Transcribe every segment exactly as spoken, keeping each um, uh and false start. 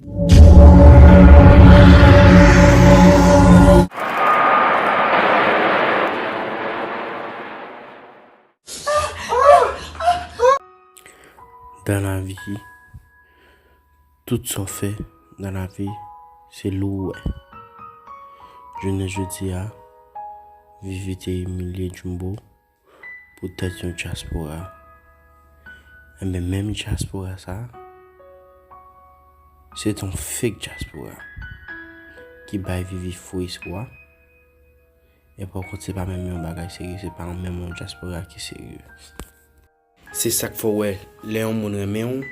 Dan lavi, tout sa w fè dan lavi, se li w wè. Jounen jodi a, Vivi te imilye Jumbo poutèt yon dyaspora. Enben, menm dyaspora sa a, se t on fake dyaspora ki bay Vivi fo espwa. E pa kont, se pa menm yon bagay serye, se pa menm yon dyaspora ki serye. Se sa k fè w wè, lè yon moun renmen w,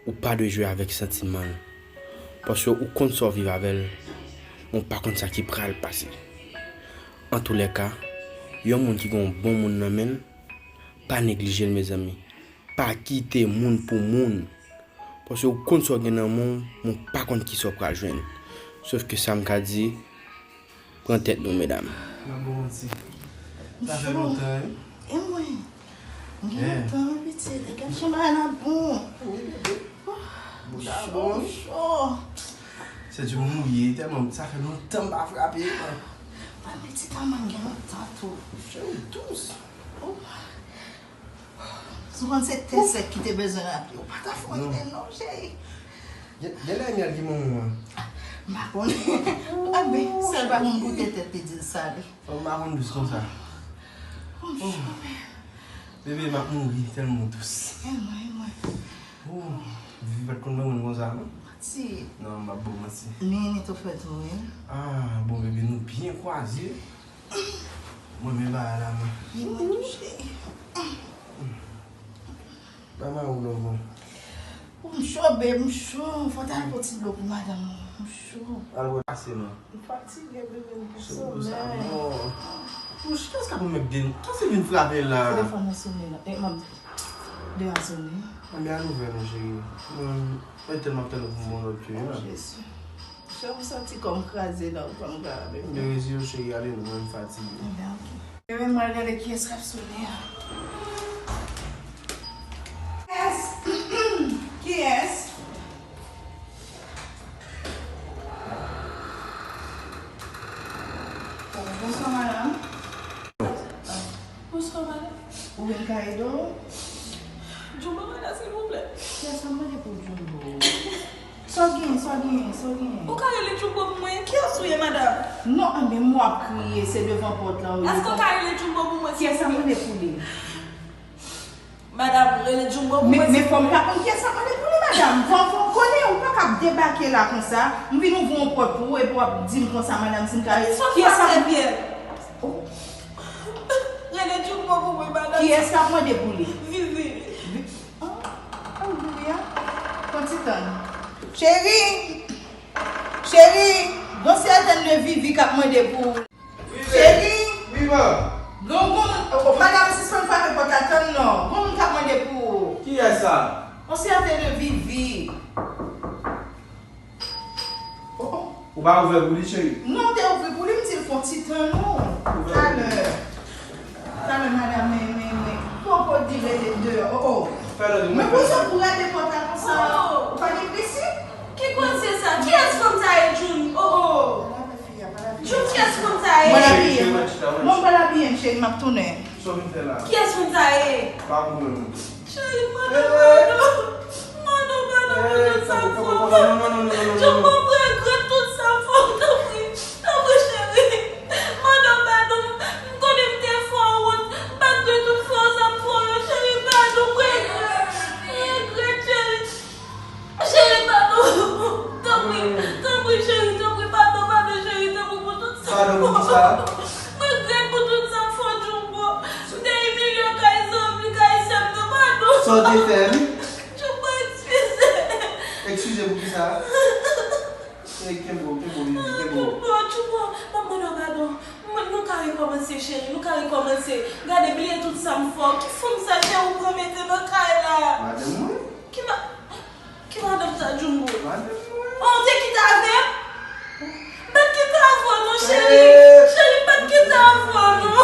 ou pa dwe jwe avèk santiman l. Paske ou konn sa w viv avè l, men w pa konn sa ki pral pase. Antoulèka, yon moun ki gen yon bon moun nan men l, pa neglije l, mezanmi. Pa kite moun pou moun. Paske ou konn sa w gen nan men w, men w pa konn kisa w pral jwenn. Sòf ke sa m ka di, pran tèt nou, medam. M ap ba w manti. Sa fè lontan, wi. E mwen? M gen lontan, wi, pitit. Gad jan bagay la bon. Wi, bebe. Bouda bon, wi. Cho, cho. Se di m mouye, tèlman sa fè lontan m pa frape. Mwen pitit an, mwen gen lontan tou. Cheri dous. Oh. Si w konn se te sèk ki te bezwen raple, ou pa ta fè yon ide non, cheri. Gen, gen lè myèl ki manman an. M pa konnen. Anben, sèl pa konn goute tèt li di l sale. Fò m pa konn dous konsa. Oh, bebe, m ap mouri tèlman w dous. E mwen, e mwen. Oh, Vivi pa t konn renmen m konsa, non? Manti. Non, m ap ba w manti. Nini tou fè tou, wi. Ah, bon, bebe, nou byen kwaze. Mwen menm bagay la, mwen. Ni mwen touche. Ba mari w love ou. M cho, babe, m cho. Fò w ta al pote ti dlo pou madanm ou. M cho. Al wè pase non. M fatige, baby, m gen somèy. Kiyès k ap remèt de nou? Kiyès ki vin frape la? Telefòn nan sonnen la. E, manm, de a sonnen. Anben al ouvè non, cheri. Mwen, mwen tèlman ap tann pou m bon lòt yo la. Jezi. Cheri, m santi kò m kraze la, ou pa m ka, baby. Mwen rezi yo, cheri, ale non, mwen m fatige. Anben, ok. Bebe, m al gade kiyès k ap sonnen an. Kiyès? Kiyès? Bonswa, madanm. Bonswa, madanm. Ou vin kay Edo? Jumbo pa la, silvouplè. Kiyès ap mande pou Jumbo? Sa w genyen, sa w genyen, sa w genyen? Ou ka rele Jumbo pou mwen? Kiyès ou ye, madanm? Non, anben, m wè w ap kriye, se devan pòt la w ye. Èske w ka rele Jumbo pou mwen, silvouplè? Kiyès ap mande pou li? Madanm, rele Jumbo pou mwen, silvouplè. Men, men fò m ta konn kiyès ap mande pou li, madanm. Fò, fò m konnen, ou pa ka ap debake la konsa. M vin ouvri yon pòt pou ou, epi w ap di m konsa, madanm, si m ka rele. Kiyès ap... Rele Jumbo pou mwen, madanm. Kiyès k ap mande pou li? Vivi. Vi-, ah, ah, Vivi a? Pran ti tan. Cheri! Cheri! Gon sètèn de Vivi k ap mande pou ou. Vivi! Cheri! Vivi! Gon, gon, oh, oh, madanm, sispann frape pòt la, tann non. Gon moun k ap mande pou ou. Kiyès sa? Gon sètèn de Vivi. Oh, oh. Ou pa ouvè pou li, cheri? Non, m te ouvri pou li, m di l fè yon ti tan non. Talè. Talè, madanm, men, men, men. Poko di rete deyò. Oh, oh. Fè lòd, mwen. Men poukisa ou rete pòt la konsa? Oh, oh. Ou pa gen prensip? Ki koze sa? Kiyès fanm sa ye, Jun? Oh, oh. Jun, kiyès fanm sa ye? Mwen abiye. Mwen pral abiye m, cheri, m ap tounen. Sa w vin fè la? Kiyès fanm sa ye? Pa pwoblèm. Cheri, mande w padon. Mande w padon pou tout sa m fè w. Jumbo, m regrèt tout sa m fè w. Tanpri, tanpri, cheri. Mande w padon. M konnen m te fè w wont. M pa t dwe tout fè w sa m fè w yo. Cheri, padon. M regrèt. M regrèt, cheri. Cheri, padon. Tanpri, tanpri, cheri, tanpri, padon, padon, cheri, tanpri pou tout sa. Padon pou ki sa? M regrèt pou tout sa m fè w, Jumbo. M te imilye w kay zanmi, kay sè m nan, padon. Sa w te fè m? Jumbo, eskize. Eskize pou ki sa? Ey, kenbe w, kenbe w, Vivi, kenbe w. Jumbo, Jumbo, m ap mande w padon. Mwen, nou ka rekòmanse, cheri, nou ka rekòmanse. Gade, bliye tout sa m fè w. Ki fanm sa, cheri, ou pran mete nan kay la? Madanm mwen. Ki ma-, Ki madanm sa, Jumbo? Madanm mwen. Oh, ou te kite avè m? M pa t kite avè w non, cheri. Eh. Cheri, m pa t kite avè w non.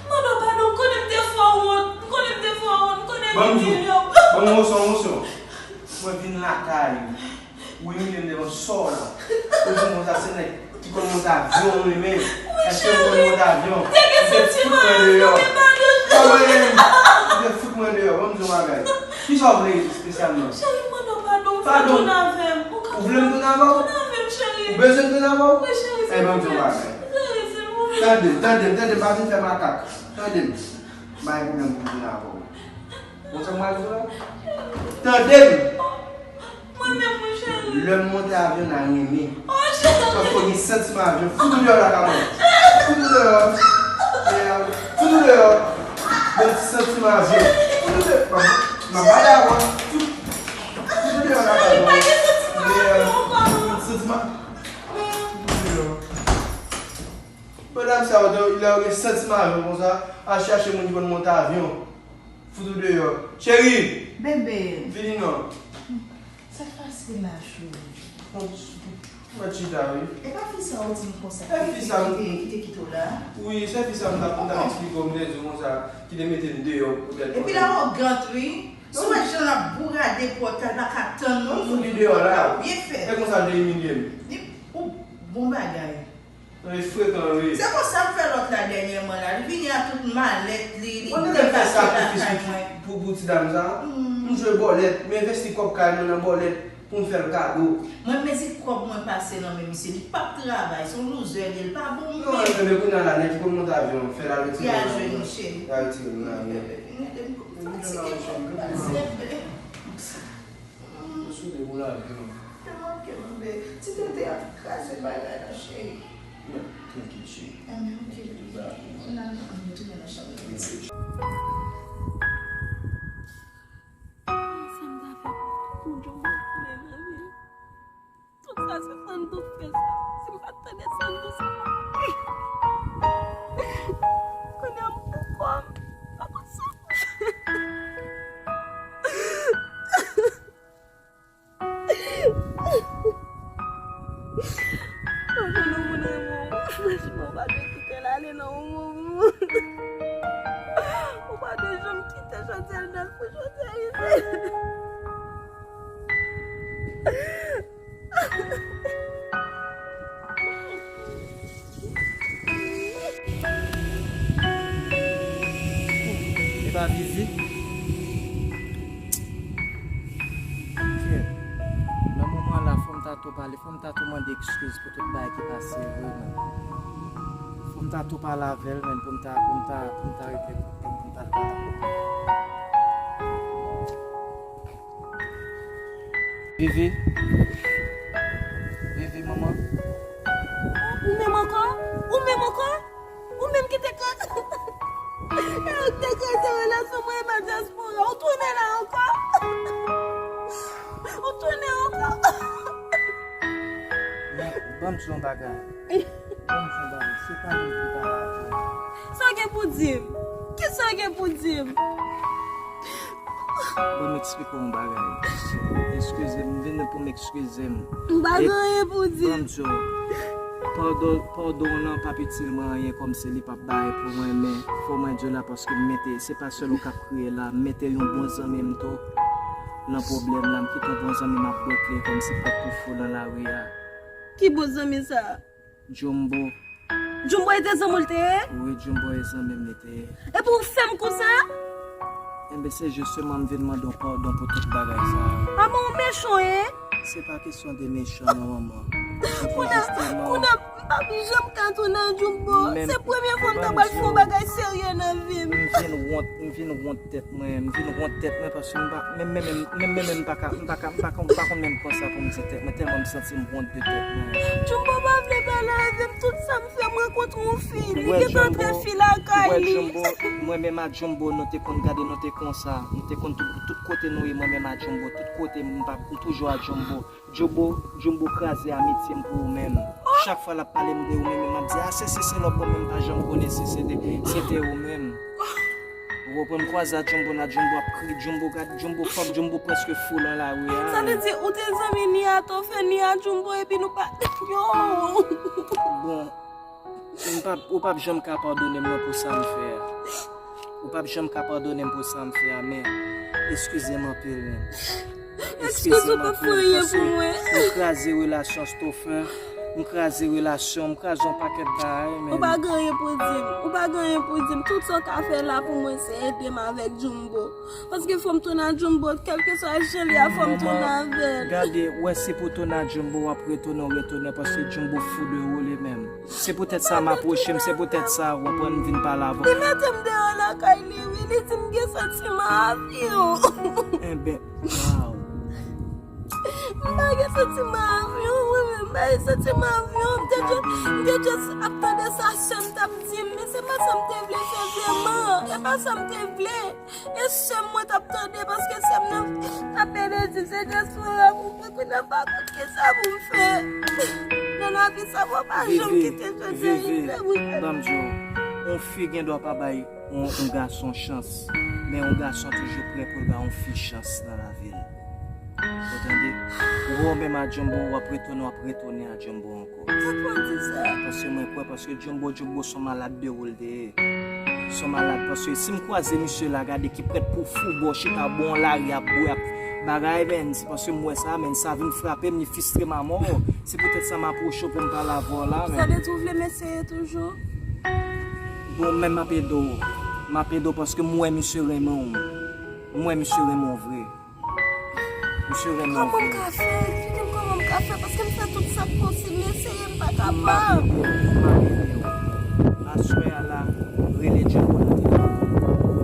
Mande w padon, m konnen m te fè w wont. M konnen m te fè w wont. M konnen m te imilye w. Ban m, ban m yon moso, yon moso. Mwen vin lakay ou. Ou imilye m devan sa w la. Ou di m konsa se nèg ki konn monte avyon ou renmen. Èske m konn monte avyon? Ou te fout mwen deyò. Ou te fout mwen deyò. Ban m di w yon bagay. Kisa w vle espesyalman? Cheri, mwen non, padon. Padon. Ou vle m tounen avè w? Ou bezwen m tounen avè w? Ebyen, m di w yon bagay. Tande m, tande m, tande m, pa vin fè makak. Tande m. M pa gen pwoblèm pou m tounen avè w. Bon, sa m pral di w la? Tande m! Mwen menm, wi, cheri. Lè m monte avyon, n a renmen. Oh, cheri. Paske w gen santiman avyon. Fout ou deyò lakay mwen. Fout ou deyò. Fout ou deyò. Gen santiman avyon. Fout ou deyò. M ap pale avè w. Fout, fout ou deyò lakay mwen. Cheri, pa gen santiman avyon ankò, non. Gen santiman. Fout ou deyò. Medam sa yo, lè yo gen santiman avyon konsa, al chache moun ki konn monte avyon. Fout ou deyò. Cheri! Bebe! Vini non. Sa k pase la, cheri? Mwen chita, wi. E pa fi sa ou di m konsa, ki te kite, ki te kite w la? Wi, se fi sa m t ap, m t ap eksplike w, m te di w konsa, ki te mete m deyò poutèt. Epi l awogant, wi. Si w wè jan l ap bourade pòt la, l pa ka tann non. Fout li deyò la. Byen fèt. E konsa l te imilye m. Li, ou, bon bagay. Li frekan, wi. Se konsa m fè lòt la dènyèman la. Li vini ak tout malèt li, li debake lakay mwen. Mwen te fè sakrifis pou, pou, pou ti dam sa. M jwe bòlèt, m envesti kòb kay mwen nan bòlèt pou m fè l kado. Mwen mezi kòb mwen pase nan men misye, li p ap travay, se yon loser li ye, li pa bon moun menm. Non, men kounye a la, nèg ki konn monte avyon, fè l al retire l nan men mwen. Li al jwenn ou, cheri. Li al retire l nan men mwen. Vin ede m, m ti gen kòb pase. Ou sou de pou lavi w. Te manke m, bebe. Ti tete ap kraze bagay la, cheri. Mèt trankil, cheri. Enben, ok. Tout bagay pou mwen. N al, ann retounen nan chanm nan. Sa m ta fè pou John Boy tounen nan vi m? Tout sa se Sandou k fè sa. Si m pa t tande Sandou, se pa. Kounye a m pou kò m. Pa konn sa pou m fè. Ou jwenn yon moun renmen w, franchman, ou pa dwe kite l ale nan yon moman. Ou pa dwe janm kite Chantal nan pou Chantal rive. E pa Vivi. Kè. Nan moman la, fò m ta tou pale, fò m ta tou mande ekskiz pou tout bagay ki pase, vre, men. Fò m ta tou pale avè l, men, pou m ta, pou m ta, pou m ta regle, pou, pou m ta pale avè l. Vivi. Vivi, manman. Ou menm ankò? Ou menm ankò? Ou menm ki te kraze. E ou ki te kraze relasyon mwen epi dyaspora. Ou tounen la ankò? Ou tounen ankò? Men, ban m di w yon bagay. Ban m di w yon bagay. Se pa menm ki pa la. Sa w gen pou di m? Kisa w gen pou di m? Ban m eksplike w yon bagay. Eskize m, m vin pou m eskize m. M pa gen anyen pou di. Ban m di w, padon, padon w lan p ap itil mwen anyen, kòmsi li p ap bay pou mwen, men fò mwen di w la paske m mete, se pa sèl ou k ap kriye la, m mete yon bon zanmi m tou nan pwoblèm la, m kite yon bon zanmi m ap bwèt li kòmsi pòt pou fou nan lari a. Ki bon zanmi sa? Jumbo. Jumbo e te zanmi w l te ye? Wi, Jumbo e zanmi m li te ye. Epi w fè m konsa? Enben, se jisteman m vin mande w padon pou tout bagay sa yo. A bon, ou mechan w ye? Se pa kesyon de mechan non, manman. Kounye a, kounye a, m p ap janm ka tounen ak Jumbo. Se premye fwa m ta pral fè yon bagay serye nan vi m. M vin wont, m vin wont tèt mwen, m vin wont tèt mwen paske m pa, menm, menm, menm, menm, menm, m pa ka, m pa ka, m pa ka, m pa konn menm konsa pou m di tèt mwen, tèlman m santi m wont de tèt mwen. Jumbo pa vle pale avè m, tout sa m fè, m rankontre yon fi, li gentan antre fi lakay li. Ou wè Jumbo, mwen menm a Jumbo, nou te konn gade, nou te konsa, nou te konn tout, tout kote nou ye, mwen menm a Jumbo, tout kote m pa, m toujou a Jumbo. Jumbo, Jumbo kraze amitye m pou ou menm. Chak fwa l ap pale m de ou menm, m ap di, a, se, se, se lòt bò, men m pa janm konnen si se te, se te ou menm. Ou konprann, m kwaze a Jumbo la, Jumbo ap kriye, Jumbo gad, Jumbo fòk, Jumbo prèske fou nan lari a. Sa vle di, ou te zanmi ni a Tofe, ni a Jumbo, epi nou pa, yo. Bon, m p ap, ou p ap janm ka padone m nan pou sa m fè a. Ou p ap janm ka padone m pou sa m fè a, men eskize m anpil, men. Eskize m anpil, paske m kraze relasyon Stoffer, m kraze relasyon, m kraze yon pakèt bagay, men. Ou pa gen anyen pou di m, ou pa gen anyen pou di m. Tout sa w ka fè la pou mwen, se ede m avèk Jumbo. Paske fò m tounen a Jumbo, kèlkeswa jan l ye a, fò m tounen avè l. Gade, wè, si pou tounen a Jumbo, w ap retounen, w retounen, paske Jumbo fou de ou li menm. Se poutèt sa m apwoche m, se poutèt sa, w konprann, m vin pale avè w. Li mete m deyò lakay li, wi, li di m gen santiman avè w. Enben, waw. M pa gen santiman avè w, mwen menm, m pa gen santiman avè w. M te just, m te just ap tande sa sè m t ap di m, men se pa sa m te vle fè vrèman. E pa sa m te vle. E sè m mwen t ap tande, paske sè m nan t ap benedisyon dyaspora pou mwen, kounye a m pa konn kisa pou m fè. Nan lavi sa, mwen pa janm kite jodi a rive mwen. Ban m di w, yon fi gen dwa pa bay yon, yon gason chans, men yon gason toujou prè pou l bay yon fi chans nan lavi l. Ou tande? Ou wè w menm a Jumbo, w ap retounen, w ap retounen a Jumbo ankò. Sa k fè w di sa? Paske mwen kwè, paske Jumbo, Jumbo se yon malad de ou l te ye. Se yon malad, paske si m kwaze misye la, gade ki prèt pou fou bò, chita bò yon lari ap bwè, ap bagay, men, se paske m wè sa, men sa vin frape m, li fistre m amò. Se poutèt sa m apwoche w pou m pale avè w la, men. Sa vle di w vle m eseye toujou? Bon, men m ap ede w. M ap ede w paske m wè misye renmen w. M wè misye renmen w vre. Misye renmen w vre. Kòman m ka fè? Eksplike m kòman m ka fè, paske m fè tout sa k posib, m eseye, m pa kapab. M ap ede w, m ap ede w. Aswè a la, rele Jumbo nan telefòn.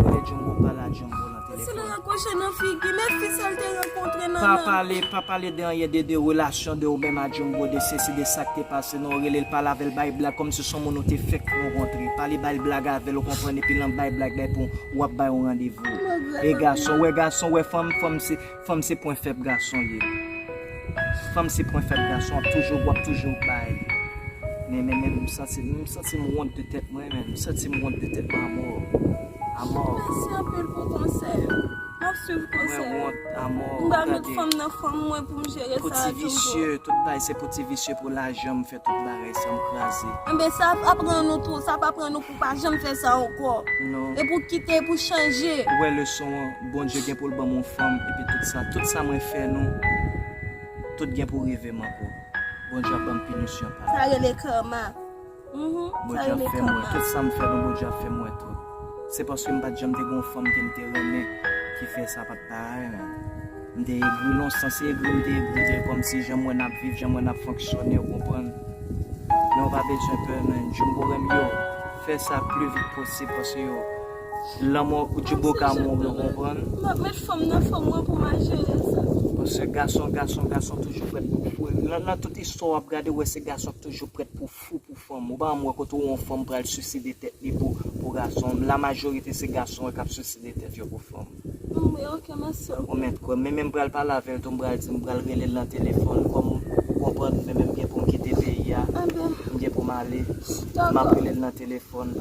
Rele Jumbo, pale a Jumbo nan telefòn. Si l rakwoche nan figi, men fi sa l te rankontre nan... Pa pale, pa pale de anyen de, de relasyon de ou menm a Jumbo, de sesi, de sa k te pase, non, rele l, pale avè l, bay blag, kòmsi se yon moun ou te fèk rankontre. Pale, bay blag avè l, ou konprann, epi l ap bay blag, bay pou w ap bay yon randevou. E gason wè gason, wè fanm, fanm se, fanm se pwen fèb gason l ye. Fanm se pwen fèb gason, w ap toujou, w ap toujou bay. Men, men, men, m santi, m santi m wont de tèt mwen, men, m santi m wont de tèt mwen amò. Amò. Mèsi anpil pou konsèy ou. M ap swiv konsèy ou. Mwen wont amò. M pa met fanm nan fanm mwen pou m jere sa a toujou. Pou ti visye, tout bagay se pou ti visye, pou lajan m fè tout bagay sa m kraze. Enben, sa ap aprann ou tou, sa ap aprann ou pou pa janm fè sa ankò. Non. E pou kite, pou chanje. Ou wè leson an, Bondye gen pou l ban m yon fanm, epi tout sa, tout sa mwen fè nou, tout gen pou rive m ankò. Bondye ap ban m pinisyon pa l. Sa rele karma. Mhm, sa rele karma. Bondye ap fè m wè tout sa m fè nou, Bondye ap fè m wè tout. Se paske m pa t janm te gen yon fanm ke m te renmen ki fè sa pa t parèy, men. M te egri lontan, se egri m te egri, m te kòmsi jan m wè n ap viv, jan m wè n ap fonksyone, ou konprann? Men ou pa bezwen pè, men Jumbo renmen yo. Fè sa pli vit posib, paske yo, lanmò, Jumbo ka mouri, ou konprann? M ap met fanm nan fanm mwen pou m al jere sa. Paske gason, gason, gason toujou prèt pou fou. Nan, nan tout istwa w ap gade, w wè se gason k toujou prèt pou fou pou fanm. Ou pa janm wè kote yon fanm pral siside tèt li pou, pou gason. La majorite se gason wè k ap siside tèt yo pou fanm. Wi, ok, mèsi anpil. Ou mèt kwè. Men, men m pral pale avè l tou, m pral di, m pral rele l nan telefòn. Kòm ou konprann, men, men m gen pou m kite peyi a. Enben. M gen pou m ale. M ap rele l nan telefòn.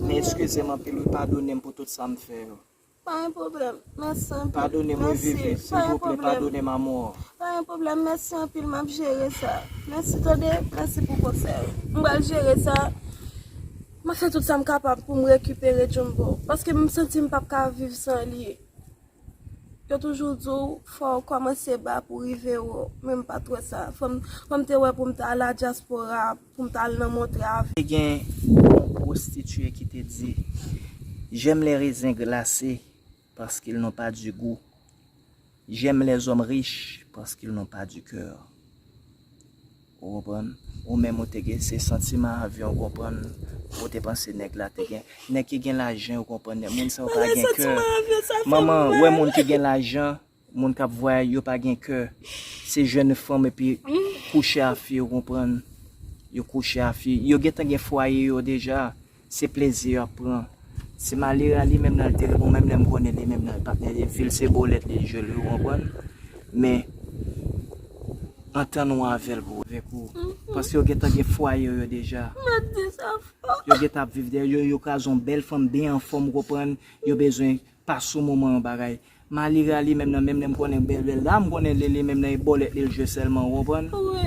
Men eskize m anpil, wi, padone m pou tout sa m fè yo. Pa gen pwoblèm. Mèsi anpil. Padone m, wi, Vivi, silvouplè, padone m, amò. Pa gen pwoblèm, mèsi anpil, m ap jere sa. Mèsi, tande, mèsi pou konsèy ou. M pral jere sa. M ap fè tout sa m kapab pou m rekipere Jumbo, paske m santi m p ap ka viv san li. Yo toujou di w, fò w kòmanse ba pou w rive wo, men m pa t wè sa. Fò m, fò m te wè pou m t al a dyaspora, pou m t al nan montre avè. Te gen yon pwostitiye ki te di, j'aime les raisins glacés parce qu'ils n'ont pas du goût. J'aime les hommes riches parce qu'ils n'ont pas du cœur. Ou konprann? Ou menm ou te gen se santiman avyon, ou konprann? Ou te panse nèg la te gen. Nèg ki gen lajan, ou konprann? Moun sa yo pa gen kè. Manman, wè moun ki gen lajan, moun k ap vwayay, yo pa gen kè. Se jèn fanm epi kouche a fi, ou konprann? Yo kouche a fi. Yo gentan gen fwaye yo deja. Se plezi y ap pran. Se malere a li menm nan l te bon, menm lè m konnen li menm nan patnè li, vil se bolèt li jwe l, ou konprann? Men, antann ou avè l pou avèk ou. Paske yo gentan gen fwaye yo deja. Yo gentan ap viv dèyè yo, yo kraze yon bèl fanm byen anfòm, ou konprann? Yo bezwen pase yon moman yon bagay. Malere a li menm nan, menm lè m konnen bèl bèl la, m konnen li, li menm nan e bòlèt li l jwe sèlman, ou konprann? Wi.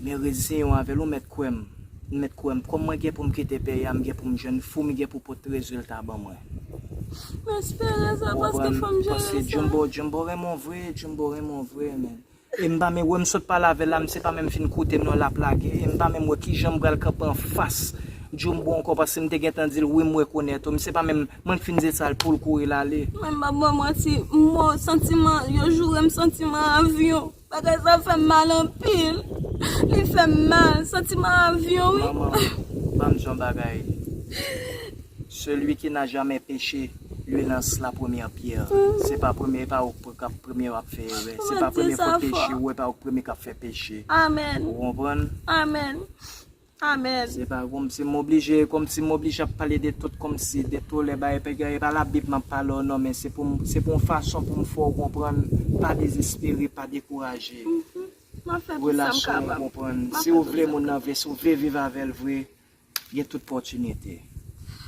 Men reziyen w avè l, ou mèt kwè m. Ou mèt kwè m. Kòm mwen gen pou m kite peyi a, m gen pou m jwenn fou, m gen pou pote rezilta ban mwen. M espere sa, paske fò m jere sa. Paske Jumbo, Jumbo renmen w vre, Jumbo renmen w vre, men. E m pa menm wè m sot pale avè l la, m se pa menm fin koute m non l ap lage. E m pa menm wè kijan m pral kanpe anfas Jumbo ankò, paske m te gentan di l wi m rekonèt ou. M se pa menm mwen k fin di l sa l pou l kouri l ale. Mwen m pa ba w manti, m santiman, yo joure m santiman avyon. Bagay sa fè m mal anpil. Li fè m mal. Santiman avyon, wi. Manman, ban m di yon bagay. Celui qui n'a jamais péché, lui lance la première pierre. Se pa premye, e pa ou k ap premye w ap fè erè. Se pa premye fwa peche, ou e pa ou k premye k ap fè peche. Amèn. Ou konprann? Amèn. Amèn. Se pa kòmsi m oblije, kòmsi m oblije ap pale de tout kòmsi, de tou lè bagay, e pa Labib m ap pale w non, men se pou m, se pou yon fason pou m fè w konprann, pa dezespere, pa dekouraje. Relasyon w konprann. Si w vle moun nan vre, si w vle viv avè l vre, gen tout pòtinite.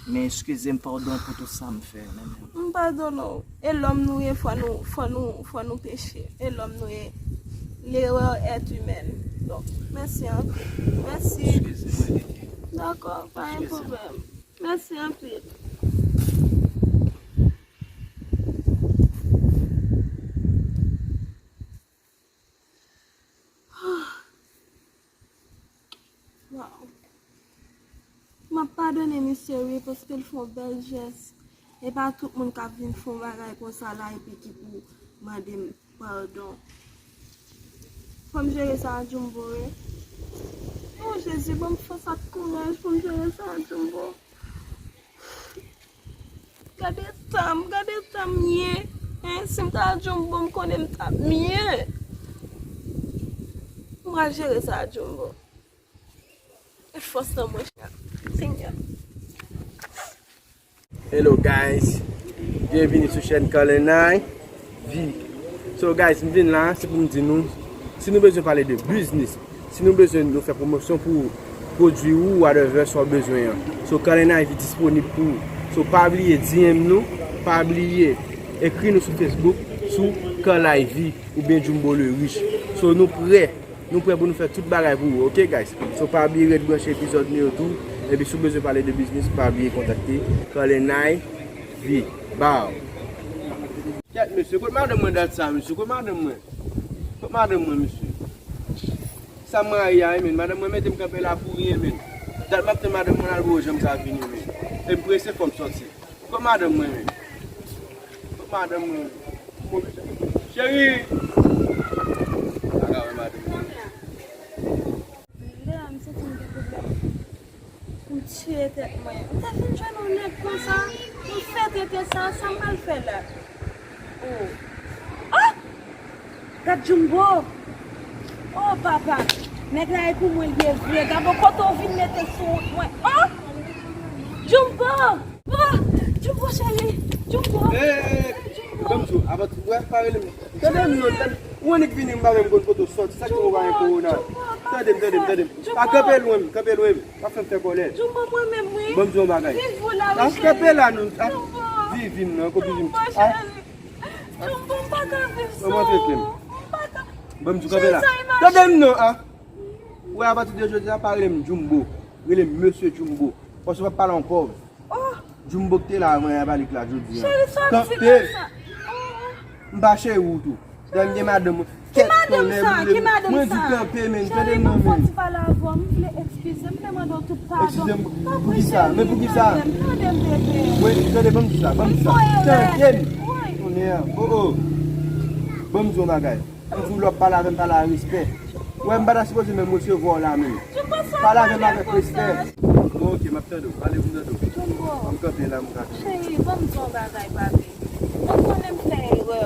Men eskize m, padon pou tout sa m fè, men. M padone w. E lòm nou ye, fò nou, fò nou, fò nou peche. E lòm nou ye. L'erreur est humaine. Donk, mèsi anpil. Mèsi. Eskize mwen, Kiki. Dakò, pa gen pwoblèm. Mèsi anpil. Waw. M ap padone misye wi, paske l fè yon bèl jès. E pa tout moun k ap vin fè yon bagay konsa la epi ki pou mande m padon. Fò m jere sa a Jumbo wi. O Jezi, ban m fòs ak kouraj pou m jere sa a Jumbo. Gade tan m, gade tan m ye. Hein, si m ta Jumbo, m konnen m t ap mye. M pral jere sa a Jumbo. E fòs nan mwen, Senyè. Hello guys, byenvini sou chèn Kalenay V. So guys, m vin la, se pou m di nou, si nou bezwen pale de biznis, si nou bezwen nou fè pwomosyon pou pwodui ou, whatever sa w bezwen an. So Kalenay V disponib pou ou. So pa bliye D M nou, pa bliye ekri nou sou Facebook, sou Kalenay V oubyen Jumbo le Riche. So nou prè. Nou prè pou nou fè tout bagay pou ou, ok guys? So pa bliye ret branche epizòd nou yo tou. Epi si w bezwen pale de biznis, pa bliye kontakte Kalenay V. Bow. Kèt mesye, kot madanm mwen dat sa, mesye? Kot madanm mwen? Kot madanm mwen, mesye? Sa m rayi a, men madanm mwen mete m kanpe la pou ryen, men. Dat m ap tann madanm mwen al bò janm ka vini, men. E m prese, fò m sòti. Kot madanm mwen menm? Kot madanm mwen menm? Cheri! Pa ka wè madanm mwen. Lè a m santi m gen pwoblèm. M tiye tèt mwen. M te fin jwenn yon nèg konsa. M fè tenten sa, sa m pral fè la? Oh! Ah! Gad Jumbo! Oh papa! Nèg la e pou mwen l ye vre. Gad on kote w vin mete sou wout mwen. Oh! Jumbo! Oh! Jumbo cheri! Jumbo! Hey, hey, hey. Jumbo! Ban m di w, avan tou, wè, pa rele m. Tande m non, tande. Ou annik vini m pa menm konn kote w sòti. Sa k fè w pa gen kowona? Tande m, tande m, tande m. Pa kanpe lwen m, kanpe lwen m. Pa fè m fè kòlè. Jumbo mwen menm wi. Ban m di w yon bagay. Viv ou la wi cheri. Kanpe la non. Jumbo. Viv vi m nan, ko viv m. Jumbo cheri. Jumbo, m pa ka viv san ou. M pa ka. Ban m di w kanpe la. Tande m non, a. Ou wè, apati de jodi a, pa rele m Jumbo. Rele m Mesye Jumbo. Paske w ap pale a yon pòv. Oh. Jumbo ki te la avan Yabalik la jodi a. Cheri, sòti konsa. M pa cheri w tou. Dèyè m gen madanm mwen. Kèt tonnè boule. Ki madanm sa? Mwen di kanpe, men. Tande m non, men. Cheri, ban m fè yon ti pale avè w. M vle eskize m, m vle mande w tout padon. Eskize m pou ki sa? Men pou ki sa? Tande m, bebe. Wi, tande, ban m di sa, ban m di sa. Tande m. Wi. Tonnè. Oh, oh. Ban m di yon bagay. M di w lè w ap pale avè m, pale a respè. Wè, m pa ta sipoze menm resevwa w la menm. Pale avè m avèk respè. Bon, ok, m ap tande w. Pale pou m tande w. Jumbo. An m kanpe la, m kanpe. Cheri, ban m di w yon bagay, papi. Mwen konnen m fè erè.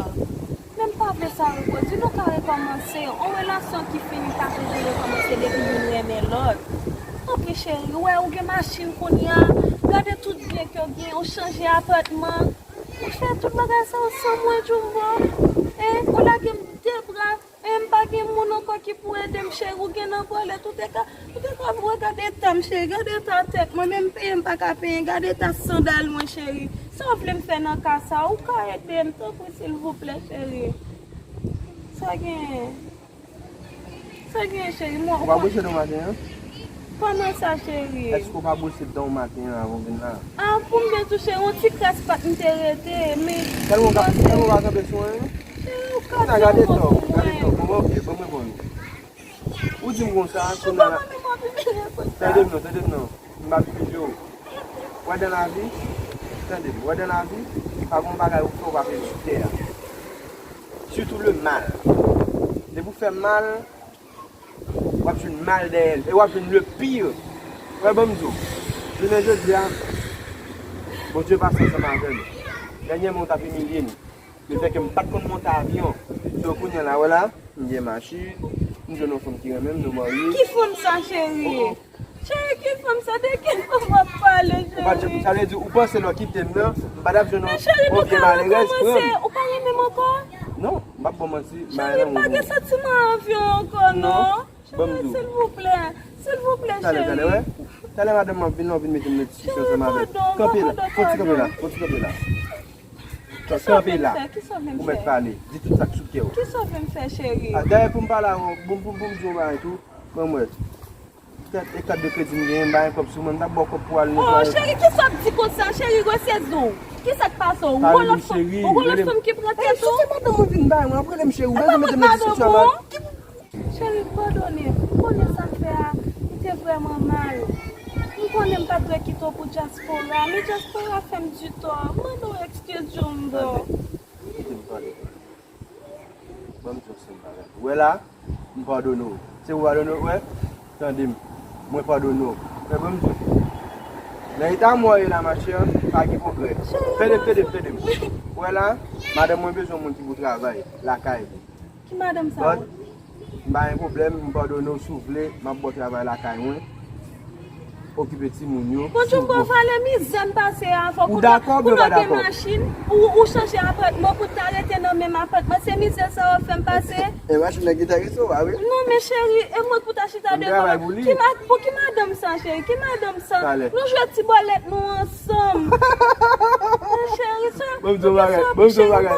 Men m pa vle sa repwodui. Nou ka rekòmanse. Yon relasyon ki fini pa toujou rekòmanse depi youn renmen lòt. Tanpri, cheri, ou wè, ou gen machin kounye a. Gade tout byen ke w gen. Ou chanje apatman. Ou fè tout bagay sa yo san mwen, Jumbo. Hein? Ou lage m de bra. Hein, m pa gen moun ankò ki pou ede m, cheri. Ou gen nan vòlè, ou te ka, ou te ka wè, gade eta m, cheri. Gade eta tèt mwen, menm penyen m pa ka penyen. Gade eta sandal mwen, cheri. Sa w vle m fè nan ka sa? Ou ka ede m, tanpri, silvouplè, cheri. Sa genyen? Sa genyen, cheri? Mwen, ou pa bwè chè nan maten an? Kòman sa, cheri? Èske w pa bwose dan w maten an avan w vin la? Ah, pou m byen tou, cheri, yon ti kras pat m te rete, men... Tèlman w ka, tèlman w ka kanpe sou anyen? Cheri, ou ka... Kounya, gade tò, gade tò. Bon, ok, bon, mwen bon. Ou di m konsa, kounya la. Tande m non, tande m non. M ap imilye w. Wè dan lavi, tande m, wè dan lavi, pa gon bagay ou fè ou pa peye sou tè a. Surtout le mal. Depi w fè mal, w ap jwenn mal dèyè l. E w ap jwenn le pire. Wè, ban m di w, jounen jodi a, Bondye pase ansanm avè m. Dènyèman, w t ap imilye m. Lefètke m pa t konn monte avyon. So, kounye a la, wè la, m gen machin, m jwenn yon fanm ki renmen m, nou marye. Ki fanm sa, cheri? Oh, oh. Cheri, ki fanm sa? De ki fanm w ap pale, cheri? Ou pa t, sa vle di, ou panse lè w kite m nan, m pa t ap jwenn yon vye malerèz pran m? Men cheri, nou ka rekòmanse. Ou pa renmen m ankò? Non, m p ap ba w manti, m pa renmen w. Cheri, m pa gen santiman avyon ankò, non. Cheri, silvouplè, silvouplè, cheri. Talè, talè, wè. Talè madanm mwen vin la, w vin mete m nan diskisyon ansanm avè l. Kanpe la, fon ti kanpe la, fon ti kanpe la. Kanpe la. Ou mèt pale, di tout sa k sou kè w. Kisa w vle m fè, cheri? Ah, dayè, pou m pale avè w, pou, pou, pou m di w yon bagay tou, ban m wè. Tèt e kat de kredi m genyen, m pa gen kòb sou mwen, m t ap ba w kòb pou w al netwaye. Oh, cheri, kisa w ap di konsa, cheri? Rese zo w. Kisa k pase w? Ou gon lòt fanm, ou gon lòt fanm ki pran tèt ou? Cheri, madanm mwen vin bay mwen, ap rele m cheri, ou bezwen mete m nan diskisyon avè l. Cheri, padone m. Ou konnen sa m fè a, li te vrèman mal. M konnen m pa t dwe kite w pou dyaspora, men dyaspora fè m di tò. M mande w ekskiz, Jumbo. Tande, kite m pale. Ban m di w yon senp bagay. Ou wè la, m padone w. Se ou padone w, wè? Tande m. Mwen padone w. Men ban m di w. Nan eta mwen ye la, machè, pa gen pwogrè. Tande m, tande m, tande m. Ou wè la, madanm mwen bezwen yon moun ki pou travay lakay li. Ki madanm sa? But, m pa gen pwoblèm, m padone w, si w vle, m ap ba w travay lakay mwen. Okipe timoun yo. Bon, Jumbo, vale mizè m pase a avè w. Ou dakò oubyen pa dakò? Kounye a w gen machin, ou, ou chanje apatman, ou ta rete nan menm apatman. Se mizè sa w ap fè m pase? E machin nan ki ta rete w, pa vre? Non, men cheri, e mwen pou ta chita devan. Ki ma-, pou ki madanm sa, cheri? Ki madanm sa? Nou jwe ti bòlèt nou ansanm. Men cheri, sa, bon, m di w bagay, bon, m di w bagay.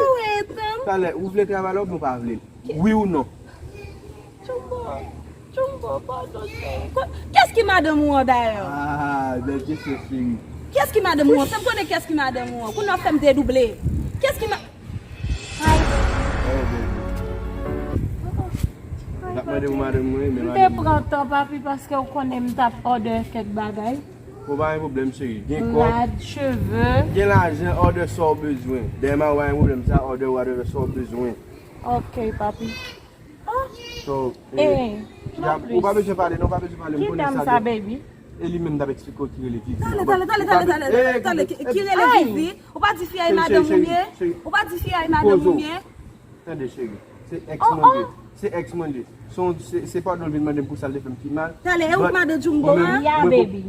Talè, ou vle travay la oubyen ou pa vle? Wi ou non? Jumbo, Jumbo, padon, cheri. Ko-, kiyès ki madanm ou an, dayè? Ah, bèl kesyon, cheri. Kiyès ki madanm ou an? Fè m konnen kiyès ki madanm ou an. Kounye a w fè m dedouble. Kiyès ki ma-, ay. Oh, baby. N ap mande pou madanm mwen, men madanm mwen. M te pran tan, papi, paske w konnen m t ap òdè kèk bagay. Bon, pa gen pwoblèm, cheri. Gen kòb. Rad, cheve. Gen lajan, òdè sa w bezwen. Dèyè m a w, pa gen pwoblèm, sa òdè w, òdè sa w bezwen. Ok, papi. So, eh, eh, non, y a, ou pa bezwen pale, non, ou pa bezwen pale, m konnen sa, baby. E li menm t ap eksplike w ki rele Vivi. Talè, talè, talè, talè, talè, talè, ki, ki rele Vivi. Ou pa di fi a e madanm ou ye? Ou pa di fi a e madanm ou ye? Tande, cheri, se ex mwen li ye. Se ex mwen li ye. Se, se, se padon l vin mande m pou sa l te fè m ki mal. Talè, e ou k madan Jumbo a? Ya, baby.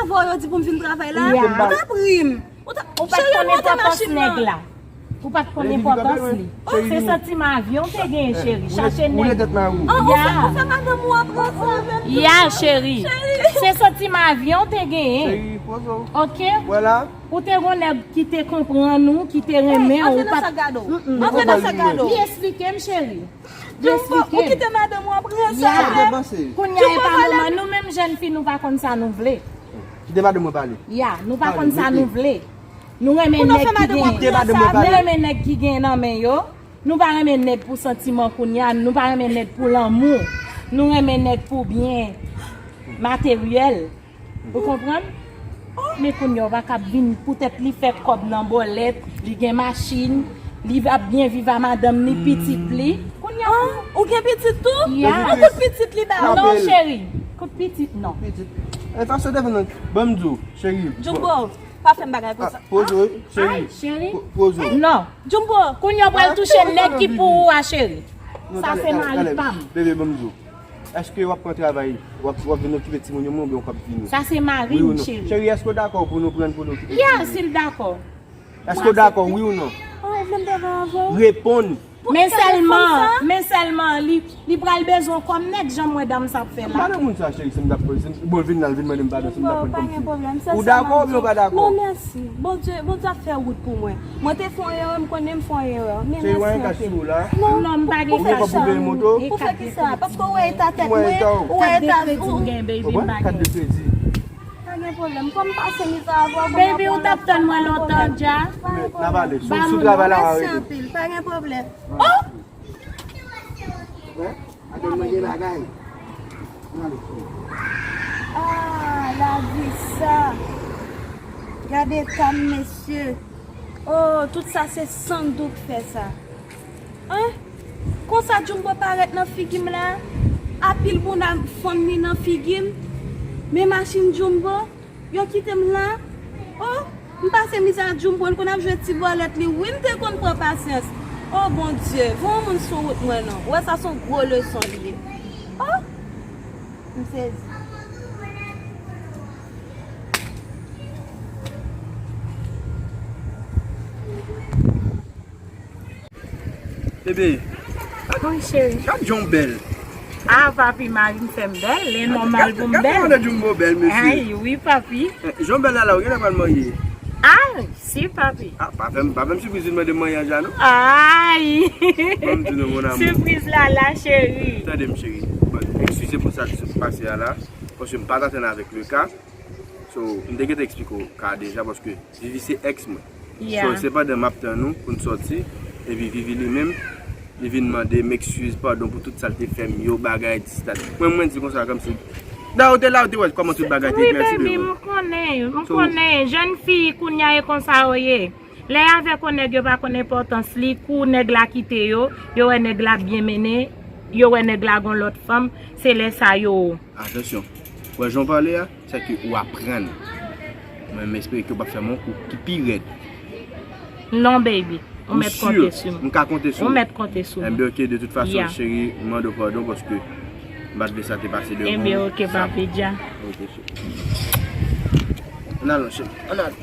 Avan yo di pou m vin travay la, ou t ap ri m. Ou t ap, ou pa t konn enpòtans nèg la. Ou pa t konn enpòtans li. Se santiman avyon w te genyen, cheri. Chache nèg. Ou fè madanm ou ap pran sa avè m. Ya, cheri. Se santiman avyon w te genyen. Cheri, poze w. Ok? Ou te gon nèg ki te konprann ou, ki te renmen ou. Antre nan sak gado. Antre nan sak gado. Li eksplike m, cheri. Jumbo, ou kite madanm ou ap ranse avè m. Kounye a e pa moman, nou menm jèn fi, nou pa konn sa nou vle. Kite madanm mwen pale. Ya, nou pa konn sa nou vle. Nou renmen nèg ki gen, nou renmen nèg ki gen nan men yo. Nou pa renmen nèg pou santiman kounye a, nou pa renmen nèg pou lanmou. Nou renmen nèg pou byen materyèl. Ou konprann? Men kounye a w pa kab vin poutèt li fè kòb nan bòlèt, li gen machin, li ap byen viv a madanm li, pitit li. Kounye a ou gen pitit tou? Ya. An kout pitit li ba ou? Non, cheri. Kout pitit, non. Pitit. E fason w te fè nan, ban m di w, cheri. Jumbo, pa fè m bagay konsa. Poze w, cheri. Ay, cheri. Poze w. Non. Jumbo. Kounye a w pral touche nèg ki pou ou a, cheri. Sa se mari pa m. Bebe, ban m di w. Èske w ap pran travay, w ap, w ap vin okipe timoun yo mwen oubyen w p ap vini? Sa se mari m, cheri. Cheri, èske w dakò pou nou pran l pou nou okipe timoun yo? Ya, si l dakò. Èske w dakò, wi ou non? Reponn. Men sèlman, men sèlman, li, li pral bezwen w kòm nèg, jan m wè dam sa ap fè la. M pa nan moun sa, cheri, si m t ap, si m, bon, vin la, l vin mande m padon, si m t ap pran kòm fi. Ou dakò oubyen ou pa dakò? Non, mèsi. Bondye, Bondye ap fè wout pou mwen. Mwen te fè yon erè, m konnen m fè yon erè. Men mèsi anpil. Non, m pa gen kaka. Ou fè kisa? Paske ou wè eta tèt mwen, ou wè eta, ou, kat de kredi. Pa gen pwoblèm. Kòm pase mizè avè w, baby, ou t ap tann mwen lontan dja. N a pale. Sou, sou travay la, mèsi anpil. Pa gen pwoblèm. Oh! Hein? Atann mwen gen bagay. N ale. Ah, lavi sa. Gade eta m, mesye. Oh, tout sa se Sandou k fè sa. Hein? Konsa Jumbo parèt nan figi m la. Apil bounda fanm li nan figi m. Men machin Jumbo. Yo kite m la. Oh, m pase mizè ak Jumbo, l konn ap jwe ti bòlèt li. Wi, m te konn pran pasyans. Oh, Bondye, voye yon moun sou wout mwen non. Ou wè sa se yon gwo leson li ye. Oh, m sezi. Bebe. Wi, cheri. Gad jan w bèl. Ah, papi, mari m fè m bèl. E nòmal pou m bèl. Gad jan w bèl, mesye. Ay, wi, papi. Eh, jan w bèl la, la, ou genlè pral marye? Ah, si, papi. Ah, pa fè m, pa fè m sipriz vin mande m marye a non. Ay. Ban m di nou, mon amour. Sipriz la, la, cheri. Tande m, cheri. Bon, eskize pou sa ki sot pase a la, paske m pa t atann avèk le ka. So, m te gentan eksplike w ka deja, paske Vivi se èks mwen. So, se pandan m ap tann ou pou n sòti, epi Vivi li menm, li vin mande m eskiz, padon pou tout sa l te fè m yo, bagay, dis, dat. Mwen, mwen di konsa, kòmsi, da ou te la, ou te wè kòman tout bagay te eklèsi devan. Wi, baby, m konnen, m konnen. Jèn fi, kounye a, e konsa yo ye. Lè y avèk yon nèg, yo pa konn enpòtans li, kou nèg la kite yo, yo wè nèg la byen mennen, yo wè nèg la gon lòt fanm, se lè sa yo. Atansyon. Ou wè jan w pale a? Sèke ou aprann. Mwen, m espere ke w p ap fè m yon kou ki pi rèd. Non, baby. Ou mèt konte sou mwen. M ka konte sou ou? Ou mèt konte sou mwen. Enben, ok, de tout fason, cheri, m mande w padon paske m pa t vle sa te pase devan ou. Enben, ok, papi dja. Ok, cheri. Ann al, cheri. Ann al.